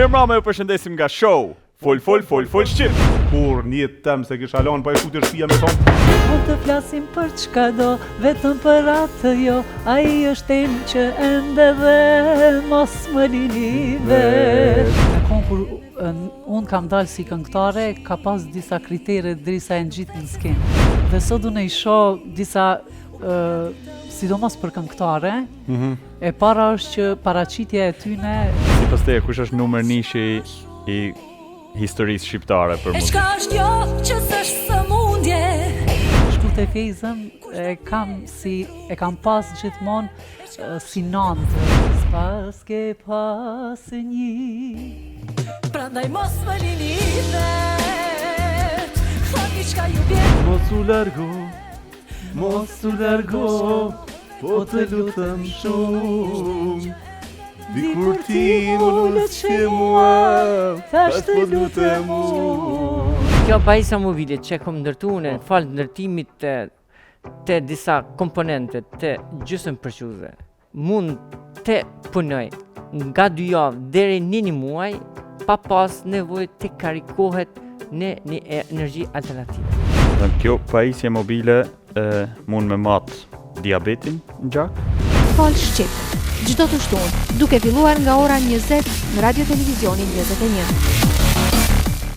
Mirëmbrama, ju përshëndesim nga show Fol fol fol fol shqip. Kurrë n'jetë tem s'e kisha lon pa i shku te shpia me thonë. Mund të flasim për çka do, vetëm për atë jo, ai është temë që ende dhe mos më lini vet. Në kohën kur unë kam dalë si këngëtare, ka pas disa kritere derisa e ngjit në skenë. Dhe sot unë i shoh disa, sidomos për këngëtare, mm -hmm. e para është që paraqitja e tyne... Sipas teje, kush është numër njëshi i historisë shqiptare për muzikë. E çka është kjo që s'është sëmundje? Shkurte Fejzën e kam si e kam pas gjithmonë si nanë. S'paske pas një. Prandaj mos më lini vet. Thoni çka ju bjen. Mos u largo. Mos u largo, po të lutem shumë. Dikur ti m'u lutke mua, tash të lutem unë. Kjo pajisja mobile që e kom ndërtu une, po. falë ndërtimit të, të disa komponente të gjysëm përçuese, mund të punoj nga dy javë deri në një muaj pa pas nevojë të karikohet në një energji alternative. Dhe kjo pajisje mobile e, mund me mat diabetin në gjak? Fol Shqip, çdo të shtunë, duke filluar nga ora 20 në Radio Televizionin 21.